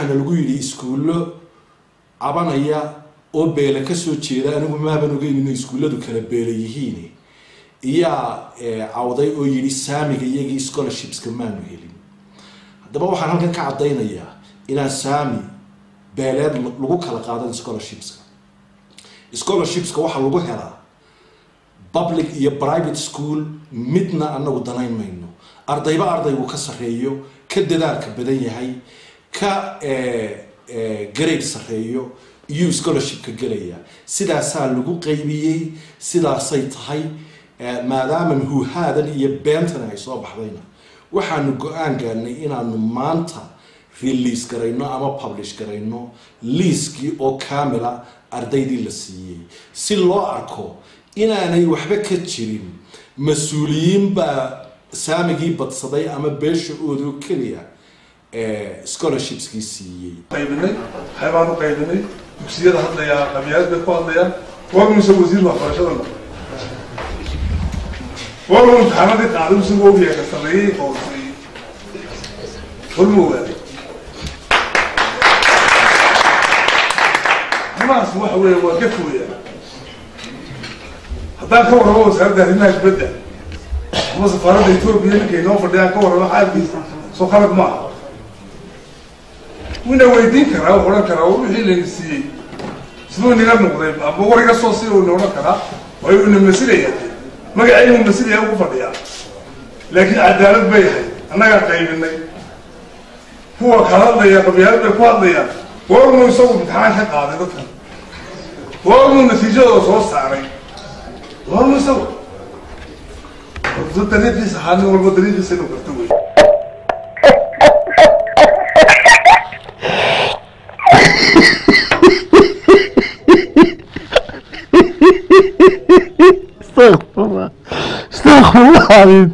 Waxaana lagu yidhi iskuullo cabanaya oo beele kasoo jeeda. Anigu maaban ogeyn inay iskuulladu kala beele yihiin. Iyaa cawday oo yidhi saamiga iyagii scholarshipska maanu helin. Haddaba waxaan halkan ka caddaynayaa inaan saami beeleed lagu kala qaadan scholarshipska. Scholarshipska waxaa lagu helaa public iyo private school midna anagu danayn mayno. Ardayba ardaygu ka sarreeyo, ka dadaalka badan yahay, ka grade sarreeyo iyuu scholarshipka gelaya. Sidaasaa lagu qaybiyey, sidaasay tahay. Maadaama huuhaadan iyo beentan ay soo baxdayna, waxaanu go-aan gaarnay inaanu maanta release garayno ama publish garayno liiskii oo kamila ardaydii la siiyey, si loo arko inaanay waxba ka jirin mas-uuliyiin baa saamigii badsaday ama beesha oodo keliya scholarshipskii siiyey. Qaybinay, waxyaabaan u qaybinay dugsiyada hadlayaa qabyaalad bay ku hadlayaan. Goormuuse wasiir waxbarashada noqday? Goormuu imtixaanadii qaaday? Isagu ogyahay ka sarreeyey, ka hooseeyey. Horma ogaaday arrimahaas. Waxa weeye waa gaf weeyaan. Haddaan ka warramo wasaaradda arrimaha dibadda ama safaaradda Etoobiya, ninka inoo fadhiyaan ka warramo xaalkiisa, soo khalad maaha. Wina weydiin karaa, wuxuu odhan karaa wixii layna siiyey siduu inaga noqday, ama war iga soo sii ina odhan karaa. Waayo ina masilaya, magacaynu masilaya ugu fadhiyaa. Laakiin cadaalad bay ahayd, annagaa qaybinay. Kuwa kala hadlaya qabyaalad bay ku hadlayaan. Goormuu isagu imtixaan ka qaaday dadkan? Goormuu natiijadooda soo saaray? Goormuu isagu dariiqiisa ahaa? Nin walba dariiqiisa inuu garto wey. استغفر الله، استغفر الله العظيم.